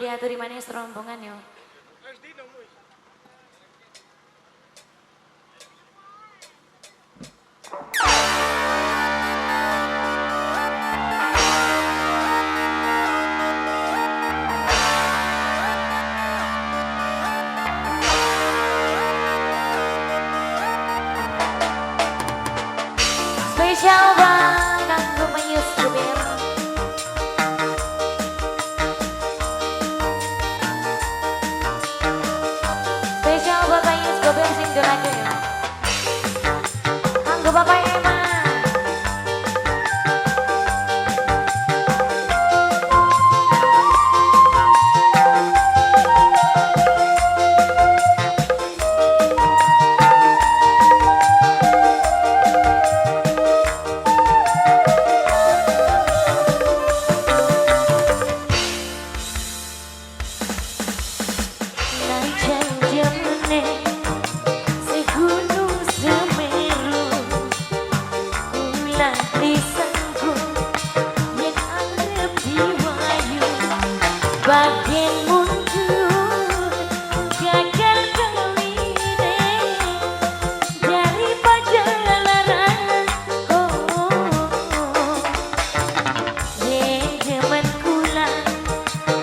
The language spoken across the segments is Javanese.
Diaturi manis rombongan yo. Spesial bang kanggo Mayus Gubir. Spesial buat Mayus Gubir sing dolake ya. Kanggo Bapak Eman. Bagian mundur gagal kawine daripada larang. Oh, yen demen kula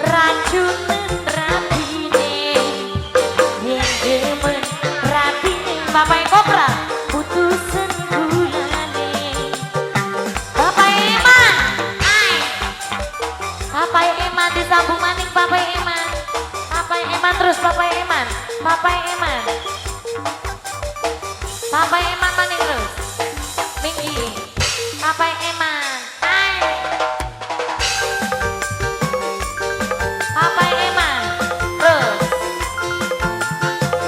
racunan rapine, yen demen rapine Bapak Kopra putusan kulane. Bapak Eman, ai Bapak Eman disambung maning Bapak Eman. Bapak Eman terus Bapak Eman. Bapak Eman. Bapak Eman maning terus. Minggi. Bapak Eman. Ai. Bapak Eman. Terus.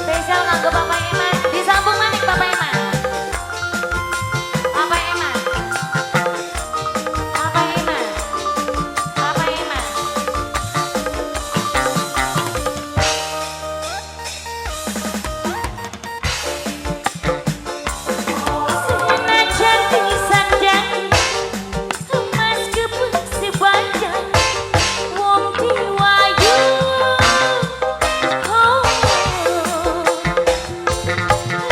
Spesial kanggo Bapak Eman. Disambung maning Bapak Eman. Bapak Eman. Bapak Eman. Bapak Eman. Senajan disandang emas kebun sebanyak wong diwayu. Oh,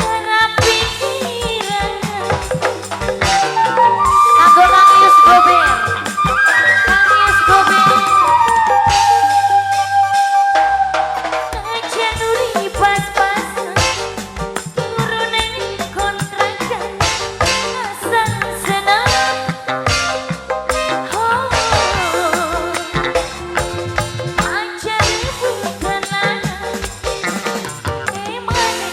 ora pikiran. Kanggo Kang Yus Gobir. Kang Yus Gobir. Najan urip pas-pasan, turu ning kontrakan, asal seneng. Oh, aja rebutan lanang, emane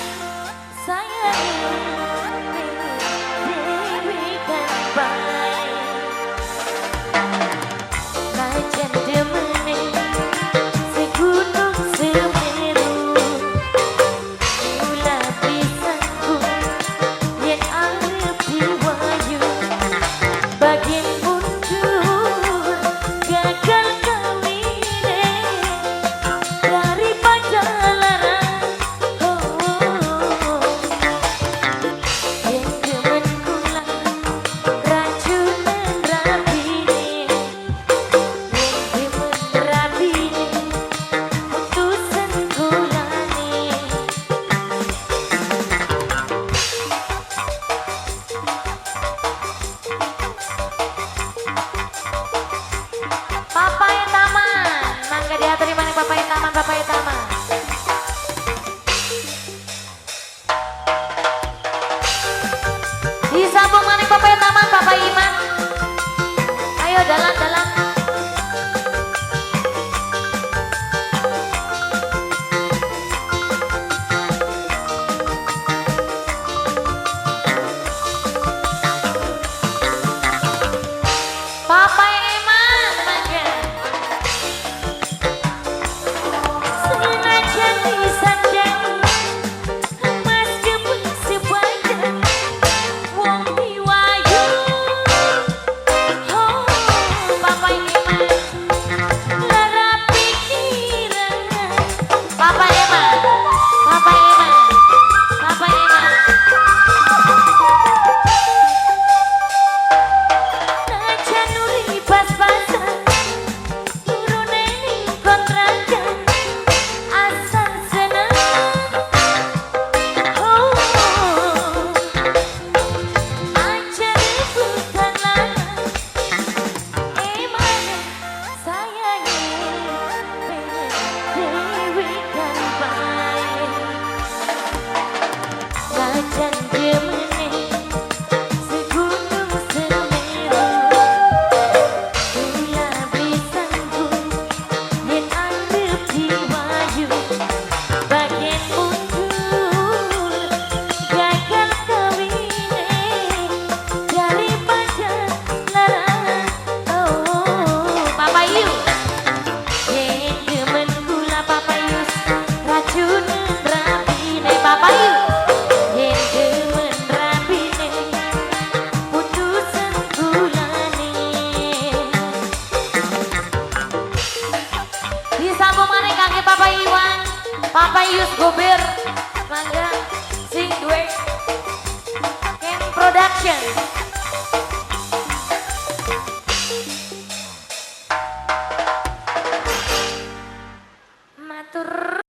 sayange dewe kan bae. Najan demene segunung Semeru, kula pisanku yen arep diwayu. Bagian mundur gagal kawine daripada larang. Oh, yen demen kula racunan rapine, yen demen rapine putusan kulane. Papai Taman, mangga diaturi maning Papai Taman, Papai Taman. Disambung maning Papai Taman, Papai Iman. Ayo dalan-dalan. Papai Eman, mangga. Spesial maning kangge Papa Iwan, Papa Yus Gobir, mangga sing duwe Ken Production.